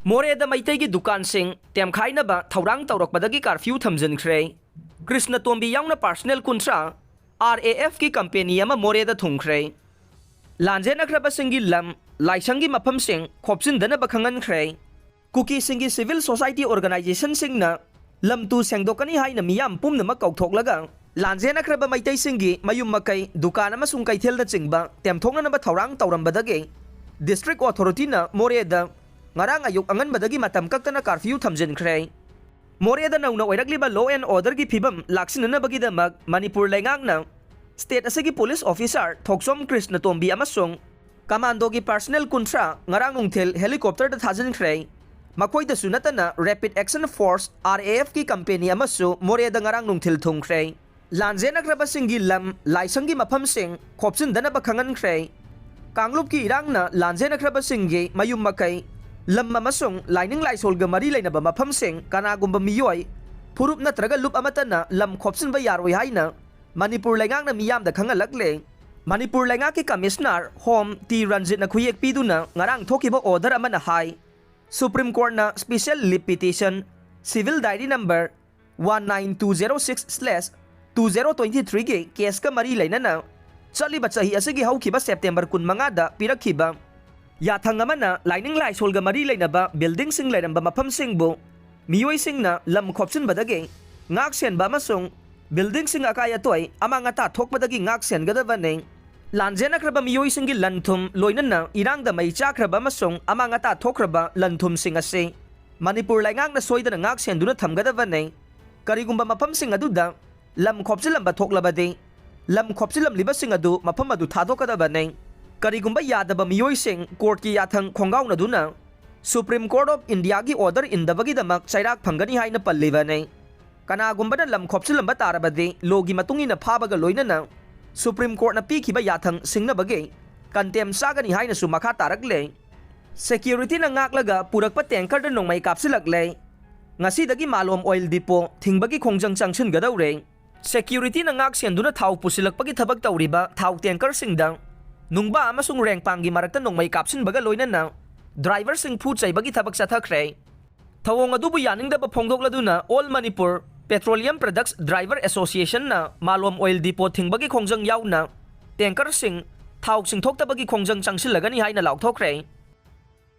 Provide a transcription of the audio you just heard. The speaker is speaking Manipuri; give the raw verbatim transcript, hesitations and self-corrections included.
ꯃꯣꯔꯦꯗ ꯃꯩꯇꯩꯒꯤ ꯗꯨꯀꯥꯟꯁꯤꯡ ꯇꯦꯝꯈꯥꯏꯅꯕ ꯊꯧꯔꯥꯡ ꯇꯧꯔꯛꯄꯗꯒꯤ ꯀꯥꯔꯐ꯭ꯌꯨ ꯊꯝꯖꯤꯟꯈ꯭ꯔꯦ꯫ ꯀ꯭ꯔꯤꯁꯅꯇꯣꯝꯕꯤ ꯌꯥꯎꯅ ꯄꯥꯔꯁꯅꯦꯜ ꯀꯨꯟꯊ꯭ꯔꯥ, RAF ꯀꯤ ꯀꯝꯄꯦꯅꯤ ꯑꯃ ꯃꯣꯔꯦꯗ ꯊꯨꯡꯈ꯭ꯔꯦ꯫ ꯂꯥꯟꯖꯦꯟꯅꯈ꯭ꯔꯕꯁꯤꯡꯒꯤ ꯂꯝ, ꯂꯥꯏꯁꯪꯒꯤ ꯃꯐꯝꯁꯤꯡ ꯈꯣꯞꯆꯤꯟꯗꯅꯕ ꯈꯪꯍꯟꯈ꯭ꯔꯦ꯫ ꯀꯨꯀꯤꯁꯤꯡꯒꯤ ꯁꯤꯚꯤꯜ ꯁꯣꯁꯥꯏꯇꯤ ꯑꯣꯔꯒꯅꯥꯏꯖꯦꯁꯟꯁꯤꯡꯅ ꯂꯝ ꯇꯨ ꯁꯦꯡꯗꯣꯛꯀꯅꯤ ꯍꯥꯏꯅ ꯃꯤꯌꯥꯝ ꯄꯨꯝꯅꯃꯛ ꯀꯧꯊꯣꯛꯂꯒ ꯂꯥꯟꯖꯦꯟꯅꯈ꯭ꯔꯕ ꯃꯩꯇꯩꯁꯤꯡꯒꯤ ꯃꯌꯨꯝ ꯃꯀꯩ, ꯗꯨꯀꯥꯟ ꯑꯃꯁꯨꯡ ꯀꯩꯊꯦꯜꯅꯆꯤꯡꯕ ꯇꯦꯝꯊꯣꯛꯅꯅꯕ ꯊꯧꯔꯥꯡ ꯇꯧꯔꯝꯕꯗꯒꯤ ꯗꯤꯁꯇ꯭ꯔꯤꯛ ꯑꯣꯊꯣꯔꯤꯇꯤꯅ ꯃꯣꯔꯦꯗ ꯉꯔꯥꯡ ꯑꯌꯨꯛ ꯑꯉꯟꯕꯗꯒꯤ ꯃꯇꯝ ꯀꯛꯇꯅ ꯀꯥꯔꯐ꯭ꯌꯨ ꯊꯝꯖꯤꯟꯈ꯭ꯔꯦ꯫ ꯃꯣꯔꯦꯗ ꯅꯧꯅ ꯑꯣꯏꯔꯛꯂꯤꯕ law and order ꯒꯤ ꯐꯤꯕꯝ ꯂꯥꯛꯁꯤꯟꯅꯅꯕꯒꯤꯗꯃꯛ ꯃꯅꯤꯄꯨꯔ ꯂꯩꯉꯥꯛꯅ ꯁ꯭ꯇꯦꯠ ꯑꯁꯤꯒꯤ ꯄꯨꯂꯤꯁ ꯑꯣꯐꯤꯁꯥꯔ ꯊꯣꯛꯆꯣꯝ ꯀ꯭ꯔꯤꯁꯅꯇꯣꯝꯕꯤ ꯑꯃꯁꯨꯡ ꯀꯃꯥꯟꯗꯣꯒꯤ ꯄꯥꯔꯁꯅꯦꯜ ꯀꯨꯟꯊ꯭ꯔꯥ ꯉꯔꯥꯡ ꯅꯨꯡꯊꯤꯜ ꯍꯦꯂꯤꯀꯣꯞꯇꯔꯗ ꯊꯥꯖꯤꯟꯈ꯭ꯔꯦ꯫ ꯃꯈꯣꯏꯗꯁꯨ ꯅꯠꯇꯅ Rapid Action Force, RAF ꯀꯤ ꯀꯝꯄꯦꯅꯤ ꯑꯃꯁꯨ ꯃꯣꯔꯦꯗ ꯉꯔꯥꯡ ꯅꯨꯡꯊꯤꯜ ꯊꯨꯡꯈ꯭ꯔꯦ꯫ ꯂꯥꯟꯖꯦꯟꯅꯈ꯭ꯔꯕꯁꯤꯡꯒꯤ ꯂꯝ, ꯂꯥꯏꯁꯪꯒꯤ ꯃꯐꯝꯁꯤꯡ ꯈꯣꯞꯆꯤꯟꯗꯅꯕ ꯈꯪꯍꯟꯈ꯭ꯔꯦ꯫ ꯀꯥꯡꯂꯨꯞꯀꯤ ꯏꯔꯥꯡꯅ ꯂꯥꯟꯖꯦꯟꯅꯈ꯭ꯔꯕꯁꯤꯡꯒꯤ ꯃꯌꯨꯝ ꯃꯀꯩ, ꯂꯝ ꯑꯃꯁꯨꯡ ꯂꯥꯏꯅꯤꯡ ꯂꯥꯏꯁꯣꯜꯒ ꯃꯔꯤ ꯂꯩꯅꯕ ꯃꯐꯝꯁꯤꯡ ꯀꯅꯥꯒꯨꯝꯕ ꯃꯤꯑꯣꯏ, ꯐꯨꯔꯨꯞ ꯅꯠꯇ꯭ꯔꯒ ꯂꯨꯞ ꯑꯃꯠꯇꯅ ꯂꯝ ꯈꯣꯞꯆꯤꯟꯕ ꯌꯥꯔꯣꯏ ꯍꯥꯏꯅ ꯃꯅꯤꯄꯨꯔ ꯂꯩꯉꯥꯛꯅ ꯃꯤꯌꯥꯝꯗ ꯈꯪꯍꯜꯂꯛꯂꯦ꯫ ꯃꯅꯤꯄꯨꯔ ꯂꯩꯉꯥꯛꯀꯤ ꯀꯃꯤꯁꯅꯔ ꯍꯣꯝ ꯇꯤ ꯔꯟꯖꯤꯠꯅ ꯈꯨꯌꯦꯛ ꯄꯤꯗꯨꯅ ꯉꯔꯥꯡ ꯊꯣꯛꯈꯤꯕ ꯑꯣꯔꯗꯔ ꯑꯃꯅ ꯍꯥꯏ, ꯁꯨꯄ꯭ꯔꯤꯝ ꯀꯣꯔꯠꯅ special leave petition, civil diary number one nine two zero six slash two zero twenty ꯊ꯭ꯔꯤꯒꯤ ꯀꯦꯁꯀ ꯃꯔꯤ ꯂꯩꯅꯅ ꯆꯠꯂꯤꯕ ꯆꯍꯤ ꯑꯁꯤꯒꯤ ꯍꯧꯈꯤꯕ ꯁꯦꯞꯇꯦꯝꯕꯔ ꯀꯨꯟꯃꯉꯥꯗ ꯄꯤꯔꯛꯈꯤꯕ ꯌꯥꯊꯪ ꯑꯃꯅ ꯂꯥꯏꯅꯤꯡ ꯂꯥꯏꯁꯣꯜꯒ ꯃꯔꯤ ꯂꯩꯅꯕ ꯕꯤꯜꯗꯤꯡꯁꯤꯡ ꯂꯩꯔꯝꯕ ꯃꯐꯝꯁꯤꯡꯕꯨ ꯃꯤꯑꯣꯏꯁꯤꯡꯅ ꯂꯝ ꯈꯣꯞꯆꯤꯟꯕꯗꯒꯤ ꯉꯥꯛ ꯁꯦꯟꯕ ꯑꯃꯁꯨꯡ ꯕꯤꯜꯗꯤꯡꯁꯤꯡ ꯑꯀꯥꯏ ꯑꯇꯣꯏ ꯑꯃꯥꯡ ꯑꯇꯥ ꯊꯣꯛꯄꯗꯒꯤ ꯉꯥꯛ ꯁꯦꯟꯒꯗꯕꯅꯤ꯫ ꯂꯥꯟꯖꯦꯟꯅꯈ꯭ꯔꯕ ꯃꯤꯑꯣꯏꯁꯤꯡꯒꯤ ꯂꯟ ꯊꯨꯝ, ꯂꯣꯏꯅꯅ ꯏꯔꯥꯡꯗ ꯃꯩ ꯆꯥꯛꯈ꯭ꯔꯕ ꯑꯃꯁꯨꯡ ꯑꯃꯥꯡ ꯑꯇꯥ ꯊꯣꯛꯈ꯭ꯔꯕ ꯂꯟ ꯊꯨꯝꯁꯤꯡ ꯑꯁꯤ ꯃꯅꯤꯄꯨꯔ ꯂꯩꯉꯥꯛꯅ ꯁꯣꯏꯗꯅ ꯉꯥꯛ ꯁꯦꯟꯗꯨꯅ ꯊꯝꯒꯗꯕꯅꯤ꯫ ꯀꯔꯤꯒꯨꯝꯕ ꯃꯐꯝꯁꯤꯡ ꯑꯗꯨꯗ ꯂꯝ ꯈꯣꯞꯆꯤꯜꯂꯝꯕ ꯊꯣꯛꯂꯕꯗꯤ, ꯂꯝ ꯈꯣꯞꯆꯤꯜꯂꯝꯂꯤꯕꯁꯤꯡ ꯑꯗꯨ ꯃꯐꯝ ꯑꯗꯨ ꯊꯥꯗꯣꯛꯀꯗꯕꯅꯤ꯫ ꯀꯔꯤꯒꯨꯝꯕ ꯌꯥꯗꯕ ꯃꯤꯑꯣꯏꯁꯤꯡ ꯀꯣꯔꯠꯀꯤ ꯌꯥꯊꯪ ꯈꯣꯡꯒꯥꯎꯅꯗꯨꯅ ꯁꯨꯄ꯭ꯔꯤꯝ ꯀꯣꯔꯠ ꯑꯣꯐ ꯏꯟꯗꯤꯌꯥꯒꯤ ꯑꯣꯔꯗꯔ ꯏꯟꯗꯕꯒꯤꯗꯃꯛ ꯆꯩꯔꯥꯛ ꯐꯪꯒꯅꯤ ꯍꯥꯏꯅ ꯄꯜꯂꯤꯕꯅꯤ꯫ ꯀꯅꯥꯒꯨꯝꯕꯅ ꯂꯝ ꯈꯣꯞꯆꯤꯜꯂꯝꯕ ꯇꯥꯔꯕꯗꯤ, ꯂꯣꯒꯤ ꯃꯇꯨꯡ ꯏꯟꯅ ꯐꯥꯕꯒ ꯂꯣꯏꯅꯅ ꯁꯨꯄ꯭ꯔꯤꯝ ꯀꯣꯔꯠꯅ ꯄꯤꯈꯤꯕ ꯌꯥꯊꯪ ꯁꯤꯡꯅꯕꯒꯤ ꯀꯟꯇꯦꯝ ꯆꯥꯒꯅꯤ ꯍꯥꯏꯅꯁꯨ ꯃꯈꯥ ꯇꯥꯔꯛꯂꯦ꯫ ꯁꯦꯀ꯭ꯌꯨꯔꯤꯇꯤꯅ ꯉꯥꯛꯂꯒ ꯄꯨꯔꯛꯄ ꯇꯦꯡꯀꯔꯗ ꯅꯣꯡꯃꯩ ꯀꯥꯞꯁꯤꯜꯂꯛꯂꯦ꯫ ꯉꯁꯤꯗꯒꯤ ꯃꯥꯂꯣꯝ ꯑꯣꯏꯜ ꯗꯤꯄꯣ ꯊꯤꯡꯕꯒꯤ ꯈꯣꯡꯖꯪ ꯆꯪꯁꯤꯟꯒꯗꯧꯔꯦ꯫ ꯁꯦꯀ꯭ꯌꯨꯔꯤꯇꯤꯅ ꯉꯥꯛ ꯁꯦꯟꯗꯨꯅ ꯊꯥꯎ ꯄꯨꯁꯤꯜꯂꯛꯄꯒꯤ ꯊꯕꯛ ꯇꯧꯔꯤꯕ ꯊꯥꯎ ꯇꯦꯡꯀꯔꯁꯤꯡꯗ ꯅꯨꯡꯕꯥ ꯑꯃꯁꯨꯡ ꯔꯦꯡꯄꯥꯡꯒꯤ ꯃꯔꯛꯇ ꯅꯣꯡꯃꯩ ꯀꯥꯞꯁꯤꯟꯕꯒ ꯂꯣꯏꯅꯅ ꯗ꯭ꯔꯥꯏꯚꯔꯁꯤꯡ ꯐꯨ ꯆꯩꯕꯒꯤ ꯊꯕꯛ ꯆꯠꯊꯈ꯭ꯔꯦ꯫ ꯊꯧꯑꯣꯡ ꯑꯗꯨꯕꯨ ꯌꯥꯅꯤꯡꯗꯕ ꯐꯣꯡꯗꯣꯛꯂꯗꯨꯅ All Manipur Petroleum Products Driver Association ꯅ ꯃꯥꯂꯣꯝ ꯑꯣꯏꯜ ꯗꯤꯄꯣ ꯊꯤꯡꯕꯒꯤ ꯈꯣꯡꯖꯪ ꯌꯥꯎꯅ ꯇꯦꯡꯀꯔꯁꯤꯡ ꯊꯥꯎ ꯆꯤꯡꯊꯣꯛꯇꯕꯒꯤ ꯈꯣꯡꯖꯪ ꯆꯪꯁꯤꯜꯂꯒꯅꯤ ꯍꯥꯏꯅ ꯂꯥꯎꯊꯣꯛꯈ꯭ꯔꯦ꯫